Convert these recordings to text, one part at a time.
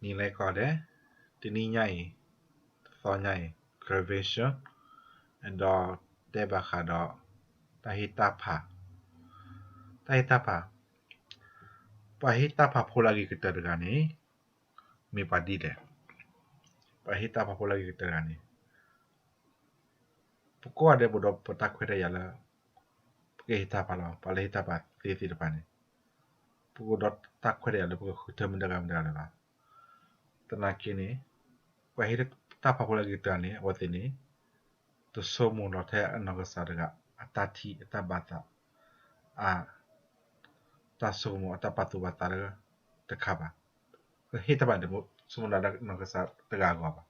နံၤလၢကီၢ်ဒဲး, တနံၤညါအံၤ, တသီညါအံၤ, Curvaceous အဲၣ်ဒိးတဲဘၣ်ဃးဒီး တၢ်ဟ့ၣ်တၢ်ဖး, တၢ်ဟ့ၣ်တၢ်ဖး, ပှၤဟ့ၣ်တၢ်ဖးဖိလၢအဂ့ၤကတၢၢ်တဂၤန့ၣ် မ့ၢ်ပှၤဒ်လဲၣ်. ပှၤဟ့ၣ်တၢ်ဖးဖိလၢအဂ့ၤကတၢၢ်တဂၤန့ၣ် ပကိးဂၤဒဲး ပအိၣ်ဒီးပတၢ်ခွဲးတၢ်ယာ်လၢ ပကဟ့ၣ်တၢ်ဖးလီၤ. ပှၤလၢဟ့ၣ်တၢ်ဖးသ့သ့ၣ်တဖၣ်န့ၣ် ပကအိၣ်ဒီးတၢ်ခွဲးတၢ်ယာ်လၢပကဃုထၢမတၤတဂၤမတၤတဂၤလၢၤဘၣ်. သနာ်က့န့ၣ် ပှၤဟ့ၣ်တၢ်ဖးဖိလၢအဂ့ၤကတၢၢ်န့ၣ် အဝဲသ့ၣ်န့ၣ် တဆိကမိၣ်လီၤထဲအနီၢ်ကစၢ်တဂၤ အတၢ်ထံၣ်အတၢ်ဘၣ်သး အ တၢ်ဆိကမိၣ်အတၢ်ပာ်သူၣ်ပာ်သးတခါဘၣ်. ပဟ့ၣ်တၢ်ဖးန့ၣ် တဆိကမိၣ်ဒၣ်လၢနီၢ်ကစၢ်တဂၤအဂီၢ်ဘၣ်.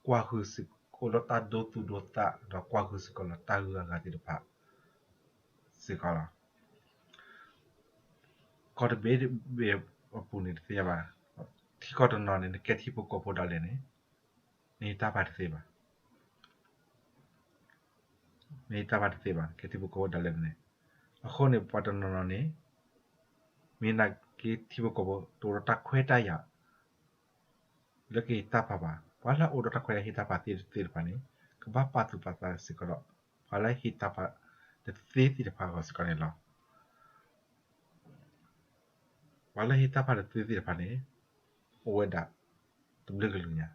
ကွၢ်ဟုၣ်စ့ၢ် အိၣ်လၢတၢ်ဒိသူၣ်ဒိသး ဒီးကွၢ်ဟုၣ်စ့ၢ်ကီးလၢတၢ်ဂုၤအဂၤသ့ၣ်တဖၣ်စ့ၢ်ကီးလီၤ. ကီၢ်တဘ့ၣ်ဘ့ၣ်အပူၤန့ၣ်တသ့ဘၣ်. ထံကီၢ်တနီၤန့ၣ် နကဲထံဖိကီၢ်ဖိဒၣ်လဲာ်န့ၣ် နဟ့ၣ်တၢ်ဖးတသ့ဘၣ်. နဟ့ၣ်တၢ်ဖးတသ့ဘၣ် ကဲထံဖိကီၢ်ဖိဒၣ်လဲာ်န့ၣ်. အဃိန့ၣ် ပှၤတနီၤနီၤန့ၣ် မ့ၢ်နာ်က့ထံဖိကီၢ်ဖိ တအိၣ်ဒီးတၢ်ခွဲးတၢ်ယာ် လၢကဟ့ၣ်တၢ်ဖးဘၣ်. ပှၤလၢအအိၣ်ဒီးတၢ်ခွဲးတၢ်ယာ်ဟ့ၣ်တၢ်ဖးသ့သ့ၣ်တဖၣ်န့ၣ် ကဘၣ်ပာ်သူၣ်ပာ်သးစ့ၢ်ကီးဒီး ပှၤလၢဟ့ၣ်တၢ်ဖးတသ့သ့ၣ်တဖၣ်အဂီၢ်စ့ၢ်ကီးန့ၣ်လီၤ. ပှၤလၢဟ့ၣ်တၢ်ဖးတသ့သ့ၣ်တဖၣ်န့ၣ် အိၣ်ဝဲဒၣ်တဘျုးကလုာ်ညါ,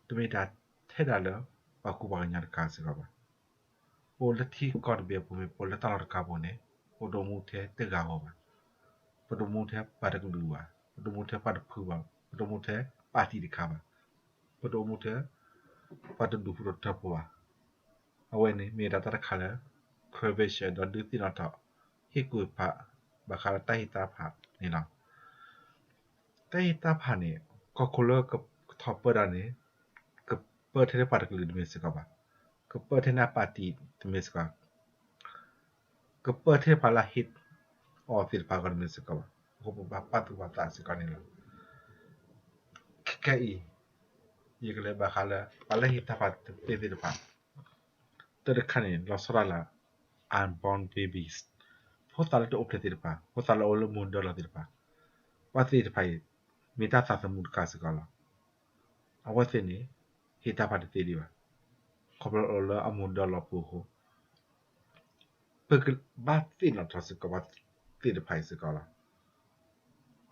တမ့ၢ်ဒၣ်ထဲဒၣ်လၢ ပှၤကူပှၤကညီတခါစ့ၢ်ကီးဘၣ်. ပအိၣ်လၢထံကီၢ်တဘ့ၣ်အပူၤမ့ၢ် ပအိၣ်လၢတၢ်လီၢ်တခါပူၤန့ၣ် ပတအိၣ်မူထဲတဂၤဧိၤဘၣ်. ပတအိၣ်မူထဲပှၤတကလုာ်ဘၣ်, ပတအိၣ်မူထဲပှၤတဖုဘၣ်, ပတအိၣ်မူထဲပၣ်တံၣ်တခါဘၣ်, ပတအိၣ်မူထဲ ပှၤတဒူၣ်ဖိတထၢဖိဘၣ်. အဝဲန့ၣ်မ့ၢ်ဒၣ်တၢ်တခါလၢ Curvaceous ဒီးဒုးသ့ၣ်နီၣ်ထီၣ် ဟ့ၣ်ကူၣ်ဖး ဘၣ်ဃးလၢတၢ်ဟ့ၣ်တၢ်ဖးန့ၣ်လီၤ. တၢ်ဟ့ၣ်တၢ်ဖးန့ၣ် ကီၢ်ခိၣ်လၢကထီၣ်ပၢတၢ်န့ၣ် ကပၢထဲလၢပှၤတကလုာ်တမ့ၢ်စ့ၢ်ကီးဘၣ်, ကပၢထဲန့ၣ်အပၣ်တံၣ်တမ့ၢ်စ့ၢ်ကီး, ကပၢထဲပှၤလၢဟ့ၣ်အီၤသ့ၣ်တဖၣ်အဂီၢ်တမ့ၢ်စ့ၢ်ကီးဘၣ်. အဃိပဘၣ်ပာ်သူၣ်ပာ်သးစ့ၢ်ကီးန့ၣ်လီၤ. ခဲအံၤ ယကလဲၤဘၣ်ဃးလၢ ပှၤလၢဟ့ၣ်တၢ်ဖးတသ့သ့ၣ်တဖၣ် တၢ်တခါန့ၣ် လီၤဆီဒၣ်တၢ်လၢ unborn babies, ဖိသၣ်လၢတအိၣ်ဖျဲၣ်သ့ၣ်တဖၣ်, ဖိသၣ်လၢအအိၣ်လၢမိၢ်ဒီလီၤသ့ၣ်တဖၣ်, ပှၤသ့ၣ်တဖၣ်အံၤ မ့ၢ်တၢ်သးသမူတခါစ့ၢ်ကီးလီၤ. အဝဲသ့ၣ်န့ၣ် ဟ့ၣ်တၢ်ဖးတသ့ဒံးဘၣ်. ခီဖျိလၢအမိၢ်ဒီလီၤပူၤအဃိ ပကဘၣ်သ့ၣ်နီၣ်ထီၣ်စ့ၢ်ကီးပှၤသ့ၣ်တဖၣ်အံၤစ့ၢ်ကီးလီၤ.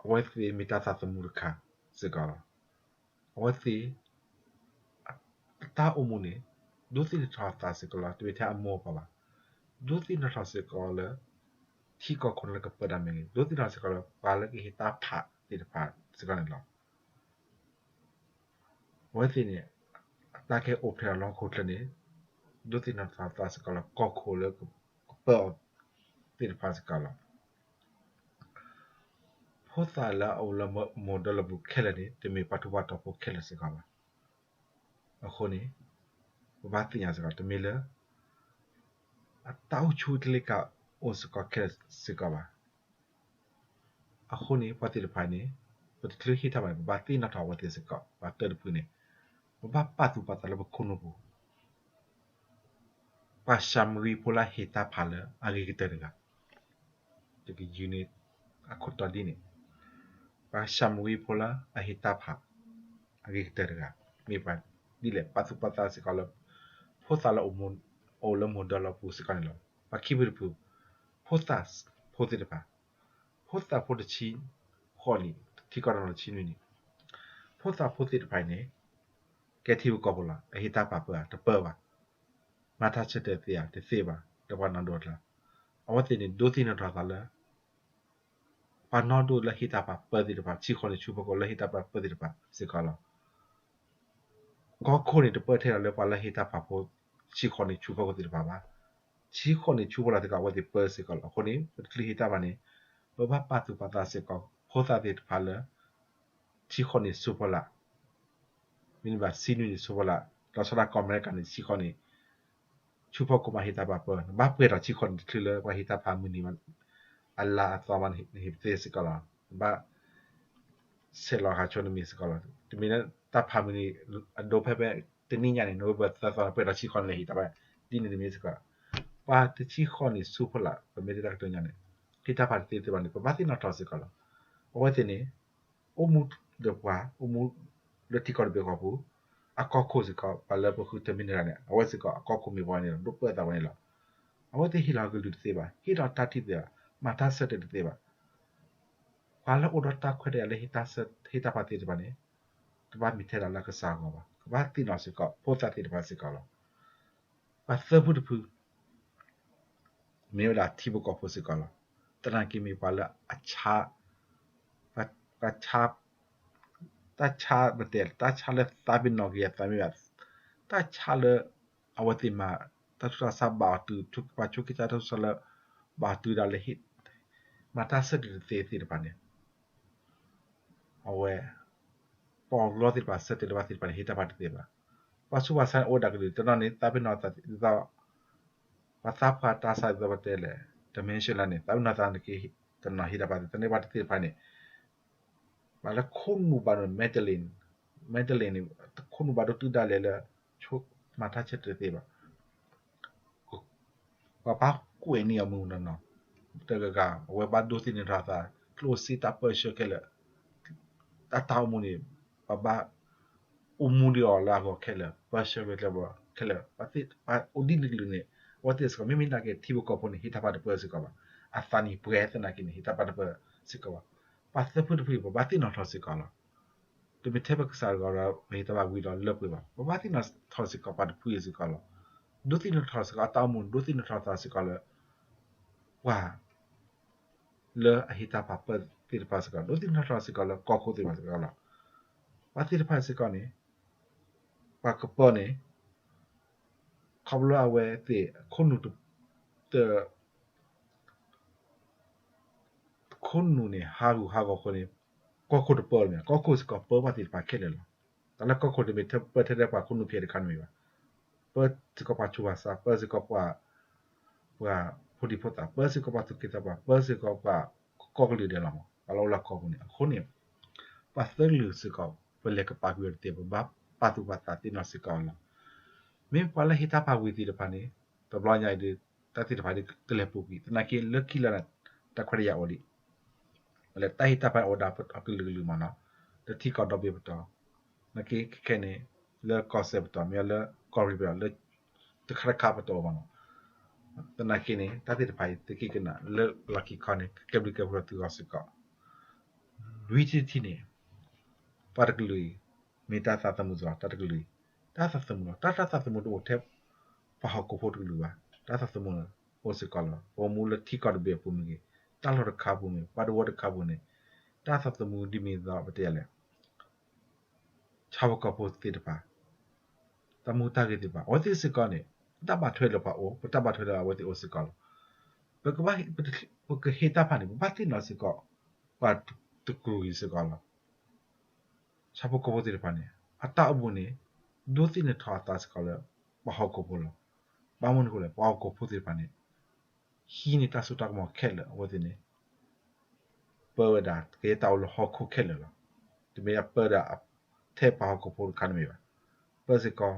အဝဲသ့ၣ်မ့ၢ်တၢ်သးသမူတခါစ့ၢ်ကီးလီၤ. အဝဲသ့ၣ် အတၢ်အိၣ်မူန့ၣ် ဒိးသ့ၣ်နီၣ်ထီၣ်အသးစ့ၢ်ကီးလီၤ. တမ့ၢ်ထဲအမိၢ်အပၢ်ဘၣ်. ဒိးသ့ၣ်နီၣ်ထီၣ်စ့ၢ်ကီးလၢ ထံကီၢ်ခိၣ်နၢ်လၢကပၢတၢ်မ့ၢ်ဂ့ၤ, ဒိးသ့ၣ်နီၣ်စ့ၢ်ကီးလၢ ပှၤလၢကဟ့ၣ်တၢ်ဖးသ့ၣ်တဖၣ်စ့ၢ်ကီးန့ၣ်လီၤ. အဝဲသ့ၣ်န့ၣ် အတၢ်ကဲအိၣ်ဖျဲၣ်အလီၢ်ဟီၣ်ခိၣ်ချၢန့ၣ် ဒိးသ့ၣ်နီၣ်ထီၣ်အသးစ့ၢ်ကီးလၢ ကီၢ်ခိၣ်လၢကပၢအီၤသ့ၣ်တဖၣ်စ့ၢ်ကီးလီၤ. ဖိသၣ်လၢအအိၣ်လၢမိၢ်ဒီလီၤပူၤခဲလၢာ်န့ၣ် တမ့ၢ်ပှၤထူးပှၤတီၤဖိခဲလၢာ်စ့ၢ်ကီးဘၣ်. အဃိန့ၣ် ပဘၣ်သ့ၣ်ညါစ့ၢ်ကီး တမ့ၢ်လၢ အတၢ်အိၣ်ဆူၣ်အိၣ်ချ့ကအိၣ်စ့ၢ်ကီးခဲလၢာ်စ့ၢ်ကီးဘၣ်. အဃိန့ၣ် ပှၤသ့ၣ်တဖၣ်န့ၣ် ပတချုးဟ့ၣ်တၢ်ဖးန့ၣ် ပဘၣ်သ့ၣ်နီၣ်ထီၣ်အဝဲသ့ၣ်စ့ၢ်ကီး. ပှၤတၢတဖုန့ၣ် ပဘၣ်ပာ်သူၣ်ပာ်သးလၢပခိၣ်နူာ်ပူၤ ပှၤၡၤမရံဖိလၢအဟ့ၣ်တၢ်ဖးလၢအဂ့ၤကတၢၢ်တဂၤ, တကယုၢ်န့ၣ် အခိၣ်တီဒ်န့ၣ်, ပှၤၡၤမရံဖိလၢအဟ့ၣ်တၢ်ဖး အဂ့ၤကတၢၢ်တဂၤ မ့ၢ်ပှၤဒ်လဲၣ်, ပာ်သူၣ်ပာ်သးစ့ၢ်ကီးလၢ ဖိသၣ်လၢအအိၣ်လၢမိၢ်ဒီလီၤပူၤစ့ၢ်ကီးန့ၣ်လီၤ. ပှၤခံဖုတဖု, ဖိသၣ်ဖိသ့ၣ်တဖၣ်, ဖိသၣ်ဖိတဆံဃိးနံၣ်, ထံကီၢ်တနီၤတဆံနွံနံၣ်, ဖိသၣ်ဖိသ့ၣ်တဖၣ်အံၤန့ၣ် ကဲထံဖိကီၢ်ဖိလီၤ. အဟ့ၣ်တၢ်ဖးပၢဧါ, တပၢဘၣ်. မၤတၢ်ဆၢတဲာ်သ့ဧါ, တသ့ဘၣ်, ဒီးပှၤနီၢ်ဒိၣ်အကျါ. အဝဲသ့ၣ်န့ၣ် ဒိးသ့ၣ်နီၣ်ထီၣ်အသးလၢ ပှၤနီၢ်ဒိၣ်လၢဟ့ၣ်တၢ်ဖးပၢသ့ၣ်တဖၣ်, ဆံဃိးနံၣ်ဆူဖီခိၣ်လၢဟ့ၣ်တၢ်ဖးပၢသ့ၣ်တဖၣ်စ့ၢ်ကီးလီၤ. ကီၢ်ခိၣ်န့ၣ် တပၢထဲလီၤလၢပှၤလၢဟ့ၣ်တၢ်ဖးဖိ ဆံဃိးနံၣ်ဆူဖီခိၣ်သ့ၣ်တဖၣ်ဘၣ်. ဆံဃိးနံၣ်ဆူဖီလာ်သ့ၣ်ကီး အဝဲသ့ၣ်ပၢစ့ၢ်ကီးလီၤ. အဃိန့ၣ် ပတချုးဟ့ၣ်တၢ်ဖးန့ၣ် ပဘၣ်ပာ်သူၣ်ပာ်သးစ့ၢ်ကီး ဖိသၣ်သ့ၣ်တဖၣ်လၢ ဆံဃိးနံၣ်ဆူဖီလာ်, မ့တမ့ၢ်ဘၣ် ဆံနွံနံၣ်ဆူဖီလာ်, လီၤဆီဒၣ်ကီၢ်အမဲရကၤန့ၣ် ဆံဃိးနံၣ် ဆူဖီခိၣ်မးဟ့ၣ်တၢ်ဖးပၢ, နဘၣ်ပှဲၤထီၣ်ဆံဃိးနံၣ်တချုးလၢပှၤဟ့ၣ်တၢ်ဖးမုၢ်နံၤ အလါအသီမးန့ၣ် နဟ့ၣ်ပသ့စ့ၢ်ကီးလီၤ. နဘၣ်ဆဲးလီၤဟးဆိနမံၤစ့ၢ်ကီးလီၤ. တမ့ၢ်လၢတၢ်ဖးမုၢ်နံၤအဒိဖဲဖဲ တနံၤညါန့ၣ် November သၢသီန့ၣ် ပှဲၤထီၣ်ဆံဃိးနံၣ်လၢဟ့ၣ်တၢ်ဖး, ဒ်န့ၣ်တမ့ၢ်စ့ၢ်ကီး. ပှၤတဆံဃိးနံၣ်ဆူဖီလာ် ပမ့ၢ်တဲတၢ်ကတိၤညါန့ၣ် ဟ့ၣ်တၢ်ဖးတသ့သ့ဘၣ်န့ၣ် ပဘၣ်သ့ၣ်နီၣ်ထီၣ်စ့ၢ်ကီးလီၤ. အဝဲသ့ၣ်န့ၣ် အိၣ်မူဒီးပှၤ အိၣ်မူလၢထံကီၢ်တဘ့ၣ်အဂီၢ်ပူၤ, အကီၢ်ခိၣ်စ့ၢ်ကီး ပှၤလၢပဃုထၢမံၤနရၤန့ၣ် အဝဲစ့ၢ်ကီးအကီၢ်ခိၣ်မ့ၢ်ပှၤန့ၣ်လီၤ, ဒိၣ်ပၢအသးဝဲန့ၣ်လီၤ. အဝဲသ့ၣ်ဟ့ၣ်လီၤကလုၢ်တသ့ဘၣ်, ဟ့ၣ်လီၤတၢ်ထံၣ်တသ့ဘၣ်, မၤတၢ်ဆၢတဲာ်တသ့ဘၣ်. ပှၤလၢအိၣ်ဒီးတၢ်ခွဲးတၢ်ယာ်လၢ ဟ့ၣ်တၢ်ပာ်သ့ၣ်တဖၣ်န့ၣ် တဘၣ်မ့ၢ်ထဲဒၣ်လၢကစၢ်အဂီၢ်ဘၣ်. ကဘၣ်သ့ၣ်နီၣ်စ့ၢ်ကီး ဖိသၣ်သ့ၣ်တဖၣ်စ့ၢ်ကီးလီၤ. ပှၤသၢဖုတဖု မ့ၢ်ဝဲဒၣ်ထံဖိကီၢ်ဖိစ့ၢ်ကီးလီၤ. သနာ်က့မ့ၢ်ပှၤလၢအဆါ, ပှၤဆါ, တၢ်ဆါပတဲ တၢ်ဆါလၢသးပ့ၤနီၣ်က့ၤအသးမ့ၢ်ဘၣ်, တၢ်ဆါလၢ အဝဲသ့ၣ်မၤ တၢ်ဆူးတၢ်ဆါဘၣ်အီၤတုၤ ပှၤဆိက့ၤတၢ်ဆူးတၢ်ဆါလၢ ဘၣ်အီၤတုၤဒၣ်လဲာ် မၤတၢ်ဆၢတဲာ်တသ့သ့ၣ်တဖၣ်န့ၣ် အဝဲ ပှၤအီၣ်လီသ့ၣ်တဖၣ် ဆၢတဲာ်လၢၤဘၣ်သ့ၣ်တဖၣ်န့ၣ် ဟ့ၣ်တၢ်ပာ်တသ့ဘၣ်. ပှၤဆူးပှၤဆါန့ၣ် အိၣ်ဝဲဒၣ်ကလုာ်တနီၤန့ၣ် သးပ့ၤနီၣ်သးဒ်သိး ပှၤသးပှၢ်တၢ်ဆါဒ်သိးပတဲလဲၣ် dementia လၢန့ၣ် သးပ့ၤနီၣ်သးန့ၣ်က့ တနီၤဟ့ၣ်တၢ်ပာ်တသ့ သန့ၢ်ပှၤတသ့ၣ်တဖၣ်န့ၣ် ပှၤလၢခိၣ်နူာ်ဘၣ်ဒိ Madeline, Madeline န့ၣ် ခိၣ်နူာ်ဘၣ်ဒိတုၤဒၣ်လဲာ်လၢ ဆိ မၤတၢ်ဆၢတဲာ်တသ့ဘၣ် ပှၤဘၣ်ကွဲးန့ၢ်အီၤမုၢ်မုၢ်နီၢ်နီၢ်, တဂၤဂၤ အဝဲဘၣ်ဒိးသန့ၤထီၣ်အသး ကျိၣ်စ့တၢ်ပၢဆှၢခဲလၢာ်, တၢ်တၢ်အိၣ်မူန့ၣ် ပှၤဘၣ်အိၣ်မူဒံးအီၤလၢအဂီၢ်ခဲလၢာ် ပၢဆှၢဝဲကျဲဘၣ်ခဲလၢာ် ပှၤသ့ၣ်တဖၣ်အိၣ်ဒ်န့ၣ်ကလုာ်န့ၣ် အဝဲသ့ၣ်စ့ၢ်ကီး မ့မ့ၢ်နာ်က့ထံဖိကီၢ်ဖိန့ၣ် ဟ့ၣ်တၢ်ပာ်တပၢၢ်စ့ၢ်ကီးဘၣ်, အသးနံၣ်ပှဲၤသနာ်က့န့ၣ် ဟ့ၣ်တၢ်ပာ်တပၢၢ်စ့ၢ်ကီးဘၣ်. ပှၤသၢဖုတဖုန့ၣ် ပဘၣ်သ့ၣ်နီၣ်ထီၣ်စ့ၢ်ကီးလီၤ. တမ့ၢ်ထဲပကစၢ်တဂၤဒီး ပဟ့ၣ်တၢ်ဘၣ်ဝံၤဒီးလၢပှဲၤဘၣ်, ပဘၣ်သ့ၣ်နီၣ်ထီၣ်စ့ၢ်ကီးပှၤတဖုအံၤစ့ၢ်ကီးလီၤ. ဒိးသန့ၤထီၣ်စ့ၢ်ကီးအတၢ်အိၣ်မူ ဒိးသန့ၤထီၣ်သးစ့ၢ်ကီးလၢ ပှၤ လၢအဟ့ၣ်တၢ်ပာ်ပၢၢ်သ့ၣ်တဖၣ်စ့ၢ်ကီး ဒိးသန့ၤထီၣ်စ့ၢ်ကီးလၢကီၢ်ခိၣ်သ့ၣ်တဖၣ်စ့ၢ်ကီးလီၤ. ပှၤသ့ၣ်တဖၣ်စ့ၢ်ကီးန့ၣ် ပှၤကပၢန့ၣ် ခီဖျိအဝဲသ့ၣ် ခိၣ်နူာ်တ တ ခိၣ်နူာ်န့ၣ် ဟးဂူာ်ဟးဂီၤအဃိန့ၣ် ကီၢ်ခိၣ်တပၢလၢၤမ့ၢ် ကီၢ်ခိၣ်စ့ၢ်ကီးပၢပှၤသ့ၣ်တဖၣ်ခဲလၢာ်လီၤ. တၢ်လၢကီၢ်ခိၣ်တမ့ၢ်ပၢထဲဒၣ်ပှၤခိၣ်နူာ်ဖဲတခါန့ၣ်မ့ၢ်ဘၣ်. ပၢစ့ၢ်ကီးပှၤဆူးပှၤဆါ ပၢစ့ၢ်ကီးပှၤ ပှၤဖိဒံဖိသၣ် ပၢစ့ၢ်ကီးပှၤသူၣ်က့သးပှၢ် ပၢစ့ၢ်ကီးပှၤကီၢ်ကလုာ်ဒဲးလီၤမး ပှၤလၢအိၣ်လၢကီၢ်ပူၤန့ၣ် အဃိန့ၣ် ပှၤသၢကလုာ်စ့ၢ်ကီး ပလဲၤကပာ်ကွံာ်အီၤတသ့ ပဘၣ်ပာ်သူၣ်ပာ်သးသ့ၣ်နီၣ်စ့ၢ်ကီးအီၤလီၤ. မ့ၢ်ပှၤလၢဟ့ၣ်တၢ်ပာ်ဝံၤသ့ၣ်တဖၣ်န့ၣ် တဘျီညါအံၤဒီး တၢ်သ့ၣ်တဖၣ်ဒီးကလဲၤပူၤကွံာ် သနာ်က့လၢခံလၢန့ၣ် တၢ်ခွဲးတၢ်ယာ်အိၣ်လံ လၢတၢ်ဟ့ၣ်တၢ်ပာ်အိၣ်ဒၣ်အကလုာ်ကလုာ်မးနီၤ လၢထံကီၢ်ဒီဘ့ၣ်ပတီၢ် သနာ်က့ခဲခဲန့ၣ် လၢကီၢ်စဲၣ်ပတီၢ် မ့ၢ်လၢကီၢ်ရ့ၣ်ပတီၢ် လၢတခါတခါပတီၢ်မးနီၤ သနာ်က့န့ၣ် တၢ်သ့ၣ်တဖၣ်အံၤ သုက့ၤကနၣ်လၢလီၢ်ခံခီန့ၣ် ကကဲဘျုးကဲဖှိၣ်ဒီးသုဂီၢ်စ့ၢ်ကီး လွံၢ်ထံၣ်တထံၣ်န့ၣ် ပှၤတကလုာ်အံၤ မ့ၢ်တၢ်သးသမူစ့ၢ်ကီး တၢ်တကလုာ်အံၤ တၢ်သးသမူလီၤ. တၢ်တၢ်သးသမူတအိၣ်ထဲ ပှၤဟီၣ်ခိၣ်ဖိတကလုာ်ဘၣ်. တၢ်သးသမူအိၣ်စ့ၢ်ကီးလီၤ. ပအိၣ်မူလၢထံကီၢ်တဘ့ၣ်အပူၤမ့ၢ်ဂ့ၤ, တၢ်လီၢ်တခါပူၤမ့ၢ်ဂ့ၤ, ပှၤတဝၢတခါပူၤန့ၣ် တၢ်သးသမူဒ်မ့ၢ်သီပတဲလဲၣ် ဆၣ်ဖိကီၢ်ဖိသ့ၣ်တဖၣ် တၢ်မူတၢ်ဂဲၤသ့ၣ်တဖၣ် အဝဲသ့ၣ်စ့ၢ်ကီးန့ၣ် ပတၢ်ဘၣ်ထွဲလၢပှၤအိၣ် ပတၢ်ဘၣ်ထွဲလၢအဝဲသ့ၣ်အိၣ်စ့ၢ်ကီးလီၤ. ပကဘၣ် ပကဟ့ၣ်တၢ်ဖးန့ၣ် ပဘၣ်သ့ၣ်နီၣ်စ့ၢ်ကီး ပှၤတကလုာ်အံၤစ့ၢ်ကီးလီၤ. ဆၣ်ဖိကီၢ်ဖိသ့ၣ်တဖၣ်န့ၣ် အတၢ်အိၣ်မူန့ၣ် ဒိးသန့ၤထီၣ်အသးစ့ၢ်ကီးလၢ ပှၤဟီၣ်ခိၣ်ဖိလီၤ. ဘၣ်မနုၤအဃိလဲၣ် ပှၤဟီၣ်ခိၣ်ဖိသ့ၣ်တဖၣ်န့ၣ် ဟံးန့ၢ်တၢ်စိတၢ်ကမီၤခဲလၢာ် အဝဲသ့ၣ်န့ၣ် ပၢဝဲဒၣ် ကယဲၢ်တၢ်အိၣ်လၢဟီၣ်ခိၣ်ခဲလၢာ်လီၤ. တမ့ၢ်ပၢဒၣ်ထဲပှၤဟီၣ်ခိၣ်ဖိတခါန့ၣ်မ့ၢ်ဘၣ်. ပၢစ့ၢ်ကီး ထံ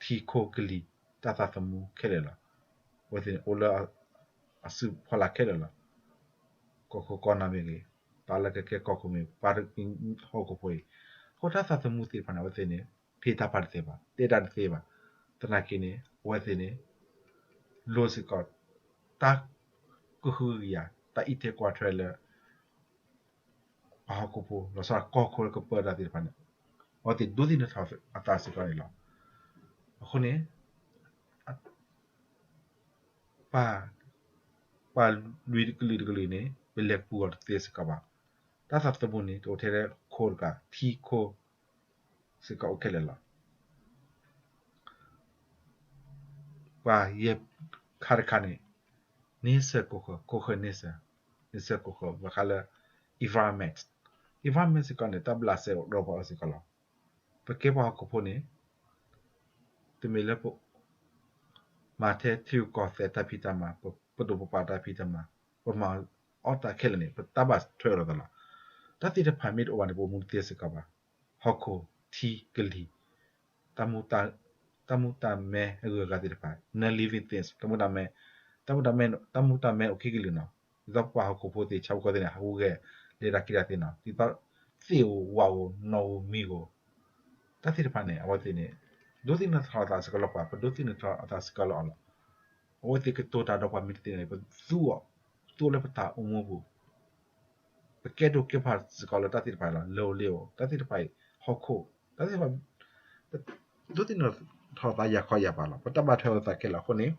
ခိၣ်ကလံၤ တၢ်သးသမူခဲလၢာ်လီၤ. အဝဲသ့ၣ်န့ၣ် အိၣ်လၢ အစုဖီလာ်ခဲလၢာ်လီၤ. ကီၢ်ခိၣ်ကီၢ်နၢ်မ့ၢ်ဂ့ၤ, ပှၤလၢကကဲကီၢ်ခိၣ်မ့ၢ်ဂ့ၤ, ပှၤဟီၣ်ခိၣ်ဖိအံၤ, အဃိတၢ်သးသမူသ့ၣ်တဖၣ်န့ၣ် အဝဲသ့ၣ်န့ၣ် ဟ့ၣ်တၢ်ဖးတသ့ဘၣ်, တဲတၢ်တသ့ဘၣ်. သနာ်က့န့ၣ် အဝဲသ့ၣ်န့ၣ် လိၣ်စ့ၢ်ကီး တၢ်ကဟုကယာ် တၢ်အံးထွဲကွၢ်ထွဲလၢ ပှၤဟီၣ်ခိၣ်ဖိ လီၤဆီဒၣ်တၢ်ကီၢ်ခိၣ်လၢကပၢတၢ်သ့ၣ်တဖၣ်န့ၣ် အဝဲသ့ၣ်ဒိးသန့ၤထီၣ်အသးစ့ၢ်ကီးန့ၣ်လီၤ. အဃိန့ၣ် ပှၤ ပှၤလွံၢ်ကလုာ်တကလုာ်န့ၣ် ပလဲၤပူၤအီၤတသ့စ့ၢ်ကီးဘၣ်. တၢ်သးသမူန့ၣ် တအိၣ်ထဲလၢခိၣ်တကး ထံခိၣ်စ့ၢ်ကီးအိၣ်ခဲလၢာ်လီၤ. ပှၤယဲၢ်ခါတခါန့ၣ် န့ဆၢၣ်ကိၢ်ဃၢၤ, ကိၢ်ဃၢၤန့ဆၢၣ်, န့ဆၢၣ်ကိၢ်ဃၢၤ ဘၣ်ဃးလၢ environment, environment စ့ၢ်ကီးန့ၣ် တၢ်ဘျးစဲအိၣ်ဒီးပှၤအီၤစ့ၢ်ကီးလီၤ. ပကဲပှၤဟီၣ်ခိၣ်ဖိန့ၣ် တမ့ၢ်လၢပ မၤထဲထံရူၢ်ကီၢ်သဲးတၢ်ဖံးတၢ်မၤ, ပဒိၣ်ပပှၢ်တၢ်ဖံးတၢ်မၤ, ပမၤအီၣ်တၢ်ခဲလၢာ်န့ၣ် ပတၢ်ဘၣ်ထွဲလိာ်သးလီၤ. တၢ်သ့ၣ်တဖၣ်မ့ၢ်တအိၣ်ဘၣ်န့ၣ် ပအိၣ်မူတသ့စ့ၢ်ကီးဘၣ်. ဟီၣ်ခိၣ်, ထံ, ကလံၤ, တၢ်မူတၢ်မဲအဂုၤအဂၤသ့ၣ်တဖၣ်, non-living things, တၢ်မူတၢ်မဲ, တၢ်မူတၢ်မဲ, တၢ်မူတၢ်မဲအိၣ်ခံကလုာ်နီၤ. ဒ်သိးပှၤဟီၣ်ခိၣ်ဖိသ့ၣ် ဆၣ်ဖိကီၢ်သ့ၣ်န့ၣ် ဟးဂူာ်ဂဲၤလဲၤတၢ်က့ၤတၢ်သ့နီၤ. ဒ်သိး သ့ၣ်ဧိၤဝၣ်ဧိၤနီၣ်ဧိၤမံၤဧိၤ, တၢ်သ့ၣ်တဖၣ်န့ၣ် အဝဲသ့ၣ်န့ၣ် ဒိးသန့ၤထီၣ်အသးစ့ၢ်ကီးလၢပှၤ, ပဒိးသန့ၤထီၣ်အသးစ့ၢ်ကီးလၢအီၤလီၤ. အဝဲသ့ၣ်ကတိၤတၢ်ဒီးပှၤမ့ၢ်တသ့န့ၣ် ပသူအီၤ, သူအီၤလၢပတၢ်အိၣ်မူပူၤ, ပကဲဒိၣ်ကဲပှၢ်စ့ၢ်ကီးလၢတၢ်သ့ၣ်တဖၣ်အံၤလီၤ. လၢအီၤလၢအီၤ တၢ်သ့ၣ်တဖၣ်အံၤ ဟီၣ်ခိၣ်, တၢ်သ့ၣ်တဖၣ် ဒိးသန့ၤထီၣ်သးယၤခီယၤပၤလီၤ. ပတၢ်ဘၣ်ထွဲလိာ်သးခဲလၢာ်အဃိန့ၣ်,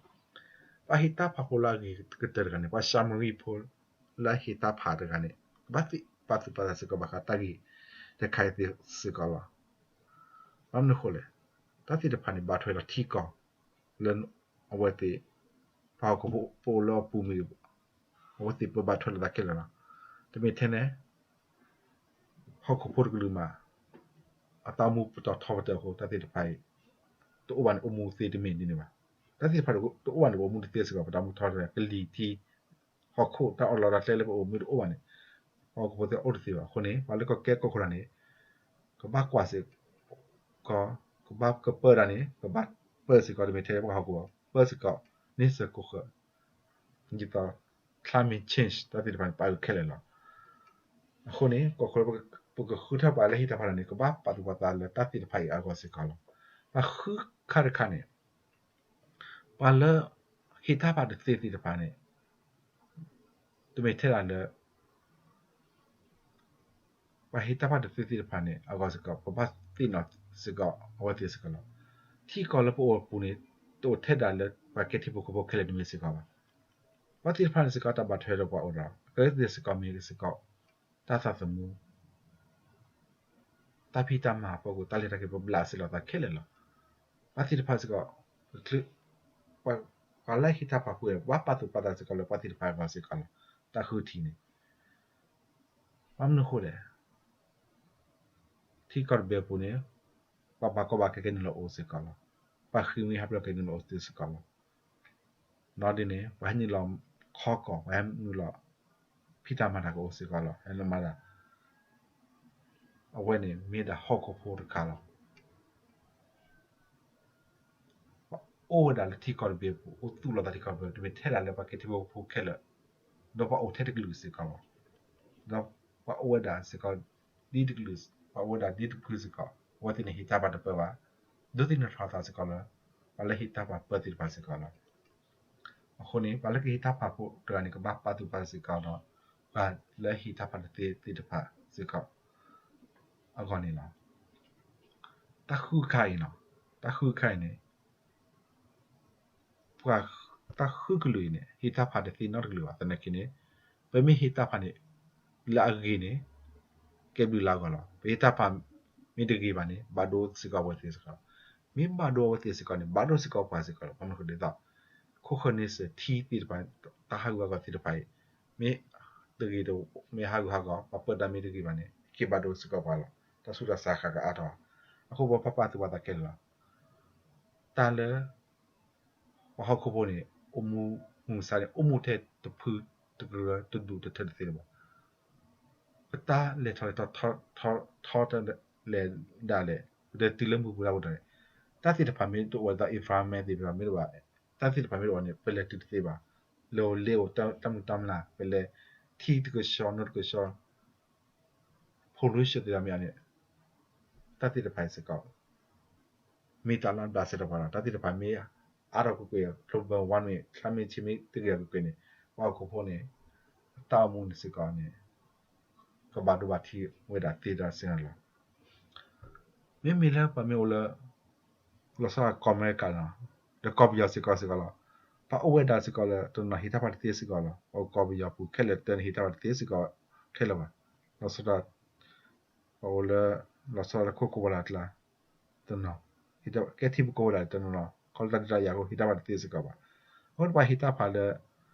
ပှၤဟ့ၣ်တၢ်ဖးဖိလၢအဂ့ၤကတၢၢ်တဂၤန့ၣ် ပှၤၡၤမရံဖိလၢအဟ့ၣ်တၢ်ဖးတဂၤန့ၣ် ကဘၣ်သ့ၣ်ပာ်သူၣ်ပာ်သးစ့ၢ်ကီးဘၣ်ဃးတၢ်ဂ့ၢ်တခါအံၤသ့စ့ၢ်ကီးလီၤ. ဘၣ်မနုၤအဃိလဲၣ်, တၢ်သ့ၣ်တဖၣ်န့ၣ် ဘၣ်ထွဲလီၤထံကီၢ်လၢအဝဲသ့ၣ် ပှၤဟီၣ်ခိၣ်ဖိပအိၣ်လၢအပူၤမ့ၢ်ဂ့ၤ, အဝဲသ့ၣ်ပဘၣ်ထွဲလိာ်သးခဲလၢာ်လီၤ. တမ့ၢ်ထဲန့ၣ် ဟီၣ်ခိၣ်ဖိတကလုာ်မး အတၢ်အိၣ်မူပတီၢ်ထီပတၢၢ်အဃိ တၢ်သ့ၣ်တဖၣ်အံၤ တအိၣ်ဘၣ်န့ၣ် အိၣ်မူသ့တမ့ၢ်ဒ်န့ၣ်ဘၣ်. တၢ်သ့ၣ်တဖၣ်တအိၣ်ဘၣ်န့ၣ် ပအိၣ်မူတသ့စ့ၢ်ကီး, ပတၢ်အိၣ်မူထီတၢၢ် ကလံၤထံ ဟီၣ်ခိၣ် တၢ်အီၣ်လီၤတၢ်ကျဲလၢပအိၣ်မူတအိၣ်ဘၣ်န့ၣ် ပှၤဟီၣ်ခိၣ်ဖိသ့ၣ်အိၣ်တသ့ဘၣ်. အဃိန့ၣ် ပှၤလၢကကဲကီၢ်ခိၣ်တဂၤန့ၣ် ကဘၣ်ကွၢ်စ့ၢ်ကီး, ကဘၣ်ကပၢတၢ်န့ၣ် ကဘၣ်ပၢစ့ၢ်ကီး, တမ့ၢ်ထဲပှၤဟီၣ်ခိၣ်ဖိ ပၢစ့ၢ်ကီး န့ဆၢၣ်ကိးဃၢၤ ဒ်သိး climate change တၢ်သ့ၣ်တဖၣ်န့ၣ် ပာ်ဂၢၢ်ခဲလၢာ်လီၤ. အဃိန့ၣ် ကီၢ်ခိၣ်လၢပကဃုထၢပှၤလၢဟ့ၣ်တၢ်ဖးတဂၤန့ၣ် ကဘၣ်ပာ်သူၣ်ပာ်သးလၢတၢ်သ့ၣ်တဖၣ်အံၤအဂီၢ်စ့ၢ်ကီးလီၤ. တၢ်ဃုခါတခါန့ၣ် ပှၤလၢဟ့ၣ်တၢ်ဖးတသ့သ့ၣ်တဖၣ်န့ၣ် တမ့ၢ်ထဲဒၣ်လၢ ပှၤဟ့ၣ်တၢ်ဖးတသ့သ့ၣ်တဖၣ်န့ၣ် အဂီၢ်စ့ၢ်ကီး ပဘၣ်သ့ၣ်နီၣ်စ့ၢ်ကီးအဝဲသ့ၣ်စ့ၢ်ကီးလီၤ. ထံကီၢ်လၢပအိၣ်အပူၤန့ၣ် တအိၣ်ထဲဒၣ်လၢပှၤကဲထံဖိကီၢ်ဖိခဲလၢာ်တမ့ၢ်စ့ၢ်ကီးဘၣ်. ပှၤသ့ၣ်တဖၣ်န့ၣ်စ့ၢ်ကီး တၢ်ဘၣ်ထွဲဒီးပှၤအိၣ်ဒီး အကဲသ့ၣ်စ့ၢ်ကီးမ့ၢ်စ့ၢ်ကီး တၢ်သးသမူ တၢ်ဖံးတၢ်မၤအဖီခိၣ် တၢ်လဲၤတၢ်က့ၤ ပဘျးစ့ၢ်လီၤသးခဲလၢာ်လီၤ. ပှၤသ့ၣ်တဖၣ်စ့ၢ်ကီး ပှၤလၢဟ့ၣ်တၢ်ဖးဖိ ဘၣ်ပာ်သူၣ်ပာ်သးစ့ၢ်ကီးလၢပှၤသ့ၣ်တဖၣ်အဂီၢ်စ့ၢ်ကီးလီၤ. တၢ်ဃုထံၣ်န့ၣ် ဘၣ်မနုၤအဃိလဲၣ်, ထံကီၢ်တဘ့ၣ်အပူၤန့ၣ် ပှၤဘၣ်ကီဘၣ်ခဲကဲနုာ်လီၤအိၣ်စ့ၢ်ကီးလီၤ. ပှၤဃ့ၢ်မှံဟးဖျိးကဲနုာ်လီၤအိၣ်စ့ၢ်ကီးလီၤ. ဒီးဒ်န့ၣ် ပှၤဟဲနုာ်လီၤခီကီၢ် ပှၤဟဲနုာ်လီၤ ဖံးတၢ်မၤတၢ်ကအိၣ်စ့ၢ်ကီးလီၤ. ဟဲလီၤမၤတၢ် အဝဲန့ၣ်မ့ၢ်ဒၣ်ဟီၣ်ခိၣ်ဖိတခါလီၤ. ပှၤအိၣ်ဝဲဒၣ်လၢထံကီၢ်တဘ့ၣ်အပူၤ အိၣ်သူၣ်လီၤသးထံကီၢ်တဘ့ၣ် တမ့ၢ်ထဲဒၣ်လၢပှၤကဲထံဖိကီၢ်ဖိခဲလၢာ် ဒီးပှၤအိၣ်ထဲတကလုာ်စ့ၢ်ကီးဘၣ်. ဒီးပှၤအိၣ်ဝဲဒၣ်စ့ၢ်ကီး ဒ်တကလုာ်, ပှၤအိၣ်ဝဲဒၣ်ဒ်တဖုစ့ၢ်ကီး အဝဲသ့ၣ်န့ၣ်ဟ့ၣ်တၢ်ဖးတပၢဘၣ်. ဒိးသန့ၤထီၣ်သးစ့ၢ်ကီးလၢ ပှၤလၢဟ့ၣ်တၢ်ဖးပၢသ့ၣ်တဖၣ်စ့ၢ်ကီးလီၤ. အဃိန့ၣ် ပှၤလၢကဟ့ၣ်တၢ်ဖးဖိတဂၤန့ၣ် ကဘၣ်ပာ်သူၣ်ပာ်သးစ့ၢ်ကီးဒီး ပှၤလၢဟ့ၣ်တၢ်ဖးတသ့သ့ၣ်တဖၣ်စ့ၢ်ကီး အဂီၢ်န့ၣ်လီၤ. တၢ်ဃုခါအံၤလီၤ. တၢ်ဃုခါအံၤန့ၣ် ပှၤတၢ်ဃုကလုာ်အံၤန့ၣ် ဟ့ၣ်တၢ်ဖးတသ့နီတကလုာ်ဘၣ်. သနာ်က့န့ၣ် ပမ့ၢ်ဟ့ၣ်တၢ်ဖးန့ၣ် လၢအဂ့ၤန့ၣ် ကဲဘျုးလၢအဂီၢ်လီၤ. ပဟ့ၣ်တၢ်ဖးမ့ၢ်တဂ့ၤဘၣ်န့ၣ် ဘၣ်ဒိစ့ၢ်ကီးအဝဲသ့ၣ်စ့ၢ်ကီးလီၤ. မ့ၢ်ဘၣ်ဒိအဝဲသ့ၣ်စ့ၢ်ကီးန့ၣ် ဘၣ်ဒိစ့ၢ်ကီးပှၤစ့ၢ်ကီးလီၤ. ဘၣ်မနုၤအဃိဒ်သိး ခိၣ်ဃၢၤန့ဆၢၣ်ထံသ့ၣ်တဖၣ် တၢ်ဟးဂူာ်ဟးဂီၤသ့ၣ်တဖၣ်အံၤ မ့ၢ်တဂ့ၤတ မ့ၢ်ဟးဂူာ်ဟးဂီၤ ပှၤပၢတၢ်မ့ၢ်တဂ့ၤဘၣ်န့ၣ် က့ၤဘၣ်ဒိစ့ၢ်ကီးပှၤလီၤ. တၢ်ဆူးတၢ်ဆါဃၣ်ကအါထီၣ် အဃိပှၤပာ်သူၣ်ပာ်သးခဲလၢာ်လီၤ. တၢ်လၢ ပှၤဟီၣ်ခိၣ်ဖိန့ၣ် အိၣ်မူမုၢ်မဆါန့ၣ် အိၣ်မူထဲတဖုတကရၢတဒူၣ်တထၢတသ့လၢၤဘၣ်. ပတၢ်လဲၤထီၣ်လဲၤထီထီထီလဲၤဒၣ်လဲာ် ပတတုၤလၢမုၢ်ပူၤလၢပူၤဒၣ်လဲာ် တၢ်သ့ၣ်တဖၣ်မ့ၢ်တအိၣ်ဝဲဒီး environment သ့ၣ်တဖၣ်မ့ၢ်တအိၣ်ဘၣ် တၢ်သ့ၣ်တဖၣ်မ့ၢ်တအိၣ်န့ၣ် ပလဲၤတုၤတသ့ဘၣ်. လၢအိၣ်လ့အိၣ်တၢ်မုၢ်တၢ်မျၢ် ပလဲၤထံတကဆှီနိတကဆှီ pollution သ့ၣ်တဖၣ်မ့ၢ်အါန့ၣ် တၢ်သ့ၣ်တဖၣ်အံၤစ့ၢ်ကီး မ့ၢ်တၢ်လၢအဘျးစဲးတပှၤလီၤ. တၢ်သ့ၣ်တဖၣ်မ့ၢ်အါထီၣ်ကွ့ၢ်ကွ့ၢ် global warming climate change မ့ၢ်တဂ့ၤကွ့ၢ်ကွ့ၢ်န့ၣ် ပှၤဟီၣ်ခိၣ်ဖိန့ၣ် အတၢ်အိၣ်မူန့ၣ်စ့ၢ်ကီးန့ၣ် ကဘၣ်ဒိဘၣ်ထံးဝဲဒၣ်သ့ဒၣ်စ့ၢ်ကီးလီၤ. မ့မ့ၢ်လၢပှၤမ့ၢ်အိၣ်လၢ လီၤဆီဒၣ်တၢ်ကီၢ်အမဲရကၤလီၤ ဒီးကီၢ်ပယီၤစ့ၢ်ကီးစ့ၢ်ကီးလီၤ. ပှၤအိၣ်ဝဲဒၣ်စ့ၢ်ကီးလၢတနီၤဟ့ၣ်တၢ်ဖးတသ့စ့ၢ်ကီးလီၤ. ပှၤကီၢ်ပယီၤပူၤခဲလၢာ်တၢ်န့ၣ်ဟ့ၣ်တၢ်ဖးတသ့စ့ၢ်ကီးခဲလၢာ်ဘၣ်. လီၤဆီဒၣ် ပှၤအိၣ်လၢ လီၤဆီဒၣ်တၢ်ခိၣ်ကိးဝဲဒၣ်ကျါ တနီၤ ကဲထံဖိကီၢ်ဖိဒၣ်တနီၤနီၤ ခီလၢတၢ်ဒုးတၢ်ယၤအဃိ ဟ့ၣ်တၢ်ဖးတသ့စ့ၢ်ကီးဘၣ်. အဃိန့ၣ်ပှၤဟ့ၣ်တၢ်ဖးလၢ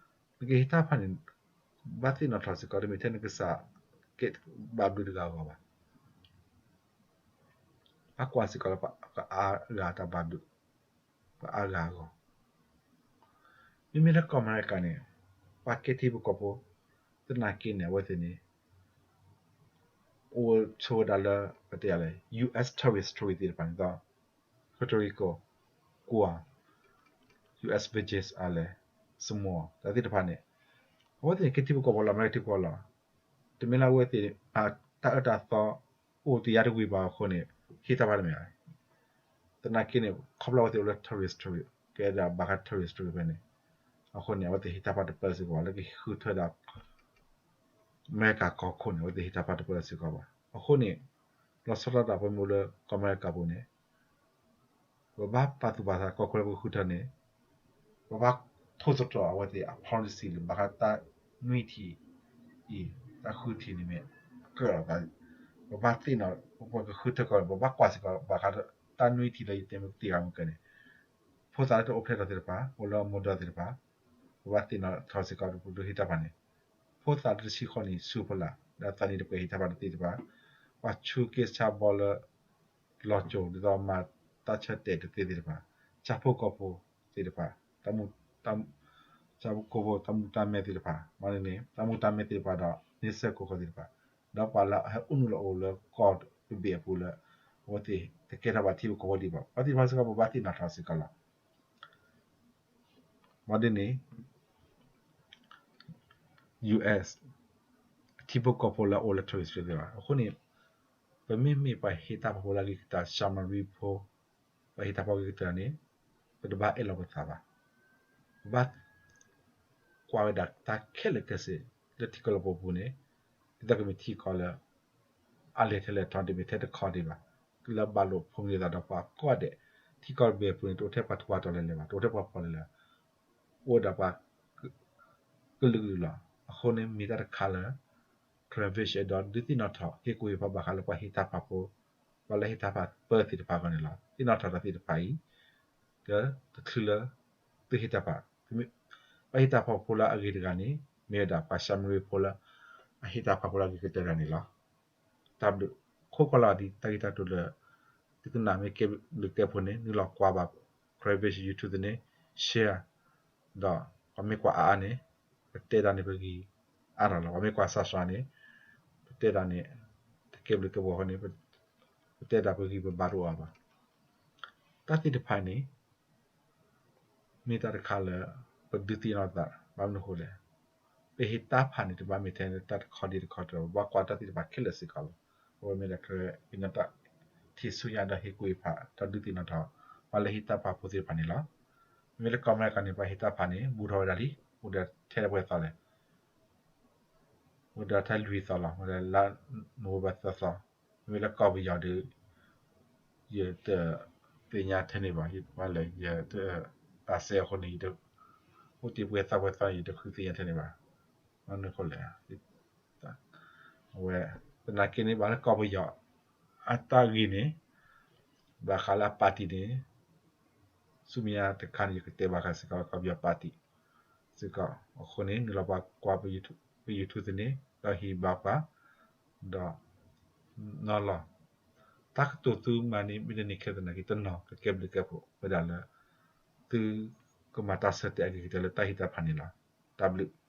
နကဟ့ၣ်တၢ်ဖးန့ၣ် ဘၣ်သ့ၣ်နီၣ်ထီၣ်စ့ၢ်ကီး တမ့ၢ်ထဲနကစၢ် ကဲဘၣ်ဘျုးတဂၤအဂီၢ်ဘၣ်. ဘၣ်ကွၢ်စ့ၢ်ကီးလၢပှၤအါဂၤတၢ်ဘၣ်ဘျုး ပှၤအါဂၤအဂီၢ်. မ့မ့ၢ်လၢကီၢ်အမဲရကၤန့ၣ် ပှၤကဲထံဖိကီၢ်ဖိ သနာ်က့န့ၣ် အဝဲသ့ၣ်န့ၣ် အိၣ်ဆိးဝဲဒၣ်လၢ ပတဲယၤလဲၣ် US territory သ့ၣ်တဖၣ်န့ၣ်ဒီး Puerto Rico, Guam, US Virgin Islands, Samoa တၢ်သ့ၣ်တဖၣ်န့ၣ် အဝဲသ့ၣ်န့ၣ် ကဲထံဖိကီၢ်ဖိလီၤ အမဲရကၤထံဖိကီၢ်ဖိလီၤ. တမ့ၢ်လၢအဝဲသ့ၣ် တၢ်အၢတၢ်သီ အိၣ်တယါတဝံၤဘၣ်အဃိန့ၣ် ဟ့ၣ်တၢ်ဖးတမ့ၢ်ဧါ. သနာ်က့န့ၣ် ခီဖျိအဝဲသ့ၣ်အိၣ်လၢ terrorist ကဲဒၣ်ဘၣ်ဃး terrorist ဖဲန့ၣ် အဃိန့ၣ် အဝဲသ့ၣ်ဟ့ၣ်တၢ်ဖးတပၢၢ်စ့ၢ်ကီးဘၣ် လၢကဟံးဃုထၢဒၣ် အမဲရကၤကီၢ်ခိၣ်န့ၣ် အဝဲသ့ၣ်ဟ့ၣ်တၢ်ဖးတပၢၢ်စ့ၢ်ကီးဘၣ်. အဃိန့ၣ် လီၤဆီဒၣ်တၢ် ပမ့ၢ်အိၣ်လၢကီၢ်အမဲရကၤပူၤန့ၣ် ပဘၣ်ပာ်သူၣ်ပာ်သးကီၢ်ခိၣ်လၢပကဃုထၢန့ၣ် ပဘၣ်ထိၣ်သတြီၤအဝဲသ့ၣ်အ policy လၢဘၣ်ဃးတၢ်နွံထံၣ်အံၤ တၢ်ဃုထံၣ်န့ၣ်မ့ၢ်ကၢၣ်လီၤသး, ပဘၣ်သ့ၣ်နီၣ် ပကဃုထၢကီၢ်န့ၣ် ပဘၣ်ကွၢ်စ့ၢ်ကီးဘၣ်ဃးတၢ်နွံထံၣ်လၢယတဲမ့ၢ်တ့ၢ်ဂၤမ့ၢ်ကၢၢ်န့ၣ် ဖိသၣ်လၢတအိၣ်ဖျဲၣ်ထီၣ်သ့ၣ်တဖၣ် အိၣ်လၢအမိၢ်ဒီသ့ၣ်တဖၣ် ပဘၣ်သ့ၣ်နီၣ်ထီၣ်စ့ၢ်ကီးဒ်သိးဟ့ၣ်တၢ်ဖးန့ၣ် ဖိသၣ်လၢတဆံဃိးနံၣ်ဆူအဖီလာ် ဒီးသးနံၣ်တပှဲၤဟ့ၣ်တၢ်ဖးတသ့သ့ၣ်တဖၣ်, ပှၤဆူက့ဆါဘီလၢ လီၤစိၤဒ်သိးမၤတၢ်ဆၢတဲာ်တသ့သ့ၣ်တဖၣ်, ဆၣ်ဖိကီၢ်ဖိသ့ၣ်တဖၣ်, ဆၣ်ဖိကီၢ်ဖိတၢ်မူတၢ်မဲသ့ၣ်တဖၣ်, မ့ၢ်န့ၣ် တၢ်မူတၢ်မဲသ့ၣ်တဖၣ်ဒီး န့ဆၢၣ်ကီၢ်ခိၣ်သ့ၣ်တဖၣ်, ဒီးပှၤလၢအဟဲအိၣ်နုာ်လီၤအိၣ်လၢကီၢ်တဘ့ၣ်အပူၤလၢ အဝဲသ့ၣ်တကဲထီၣ်ပှၤထံဖိကီၢ်ဖိဒံးဘၣ်, ပှၤသ့ၣ်တဖၣ်စ့ၢ်ကီး ပဘၣ်သ့ၣ်နီၣ်ထီၣ်စ့ၢ်ကီးလီၤ. ဘၣ်ဒ်န့ၣ် US အထံဖိကီၢ်ဖိလၢအအိၣ်လၢ terrorist သ့ၣ်တဖၣ် အဃိန့ၣ် ပမ့မ့ၢ်ပှၤဟ့ၣ်တၢ်ဖးဖိလၢအဂ့ၤကတၢၢ် Xamarin Post ပှၤဟ့ၣ်တၢ်ဖးဖိအဂ့ၤကတၢၢ်န့ၣ် ပတဘၣ်အဲၣ်လီၤပသးဘၣ်. ပဘၣ်ကွၢ်ဝဲဒၣ်တၢ်ခဲလၢာ်ခဲဆ့ လၢထံကီၢ်လီၤပူၤပူၤန့ၣ် ဒ်သိးကမ့ၢ်ထံကီၢ်လၢ အလဲၤထဲလဲၤထီၣ် တမ့ၢ်ထဲတခီဒံးဘၣ်, လၢဘၣ်လိာ်ဖိးမံၤလိာ်သးဒီးပှၤကိးဂၤဒဲး, ထံကီၢ်တဘ့ၣ်အပူၤန့ၣ် တအိၣ်ထဲပှၤထူးပှၤတီၤလၢၤလၢၤဘၣ်, တအိၣ်ထဲပှၤဖှီၣ်လၢၤလၢၤ, အိၣ်ဝဲဒၣ်ပှၤ ကလုာ်ကလုာ်လီၤ. အဃိန့ၣ်မ့ၢ်တၢ်တခါလၢ Cambridge အဲၣ်ဒိးဒုးသ့ၣ်နီၣ်ထီၣ် ဟ့ၣ်ကူၣ်ဟ့ၣ်ဖးဘၣ်ဃးလၢပှၤဟ့ၣ်တၢ်ဖးဖိ, ပှၤလၢဟ့ၣ်တၢ်ဖးပၢၢ်သ့ၣ်တဖၣ်အဂီၢ်န့ၣ်လီၤ. သ့ၣ်နီၣ်ထီၣ်တၢ်သ့ၣ်တဖၣ်အံၤ ကတချုးလၢ သုဟ့ၣ်တၢ်ဖး, ပှၤဟ့ၣ်တၢ်ဖးဖိလၢအဂ့ၤတဂၤန့ၣ် မ့ၢ်ဝဲဒၣ်ပှၤ Xamarin Post လၢ အဟ့ၣ်တၢ်ဖးဖိလၢအဂ့ၤကတၢၢ်တဂၤန့ၣ်လီၤ. တၢ်ဘျုး, ခိးကွၢ်လီၤဒ်တၢ်ဂ့ၢ်တၢ်ကျိၤလၢ သုကနၣ်မ့ၢ်ကဲဘျုးကဲဖှိၣ်န့ၣ် နုာ်လီၤကွၢ်ဘၣ် Cambridge YouTube သ့ၣ်န့ၣ် share ဒီးပှၤမ့ၢ်ကွၢ်အါအါန့ၣ် ပတဲဒၣ်န့ၣ်ပဂံၢ်အါထီၣ်လီၤ. ပှၤမ့ၢ်ကွၢ်စှၤစှၤန့ၣ် ပတဲဒၣ်န့ၣ် တကဲဘျုးကဲဖှိၣ်အဃိန့ၣ် ပတဲဒၣ်ပဂံၢ်ပဘါတအိၣ်အါဘၣ်. တၢ်သ့ၣ်တဖၣ်န့ၣ် မ့ၢ်တၢ်တခါလၢ ပဒုးသ့ၣ်နီၣ်သး ဘၣ်မနုၤအဃိလဲၣ်. ပဟ့ၣ်တၢ်ဖးန့ၣ် တဘၣ်မ့ၢ်ထဲတၢ်တခီဒံးတခီတၢ်, ပဘၣ်ကွၢ်တၢ်သ့ၣ်တဖၣ်ခဲလၢာ်စ့ၢ်ကီးလီၤ. အဝဲမ့ၢ်ဒၣ်ကရၢ ပညီတၢ်ထံၣ်ဆူညါဒီးဟ့ၣ်ကူၣ်ဟ့ၣ်ဖး ဒီးဒုးသ့ၣ်နီၣ်ထီၣ် ပှၤလၢဟ့ၣ်တၢ်ဖးဖိသ့ၣ်တဖၣ်န့ၣ်လီၤ. မ့မ့ၢ်လၢကီၢ်အမဲရကၤန့ၣ် ပှၤဟ့ၣ်တၢ်ဖးန့ၣ် ဘူးထီၣ်ဝဲဒၣ်လံ, အိၣ်ဒီးထဲတပှဲၤသီလဲၣ် အိၣ်ဒီးထဲလွံၢ်သီလီၤ, အိၣ်ဒီးလါနိၣ်ဝ့ဘၢၣ်သၢသီ, မ့မ့ၢ်လၢကီၢ်ပယီၤဒီး ယတသ့ၣ်ညါထဲန့ၣ်ဘၣ်, ယတဘၣ်လဲၤ ယတတၢ်စဲအဃိန့ၣ် ယတအိၣ်တ့ၢ်ပှဲၤသီပှဲၤသီန့ၣ် ယတဃုသ့ၣ်ညါထဲန့ၣ်ဘၣ်. မနုၤအဃိလဲၣ်, အဝဲ သနာ်က့န့ၣ် ဘၣ်လၢကီၢ်ပယီၤ အတၢ်ဂ့ၢ်န့ၣ် ဘၣ်ဃးလၢအပၣ်တံၣ်န့ၣ် ဆူမဲာ်ညါတခါန့ၣ် ယကတဲဘၣ်ဃးစ့ၢ်ကီးလၢကီၢ်ပယီၤပၣ်တံၣ်စ့ၢ်ကီး. အဃိန့ၣ် နုာ်လီၤပှၤကွၢ်ပ YouTube သ့ၣ်န့ၣ် ဒီးဟ့ၣ်ဘၣ်ပှၤ ဒီး နီၤလီၤ. တၢ်ကတိၤသုမၤန့ၣ် မ့ၢ်တန့ၢ်ခဲသနာ်က့ တနီၤကကဲဘျုးကဲဖှိၣ် ဝဲဒၣ်လၢ သုကမၤတၢ်ဆၢတဲာ်အဂ့ၤကတၢၢ်လၢတၢ်ဟ့ၣ်တၢ်ဖးန့ၣ်လီၤ. တၢ်ဘျုး.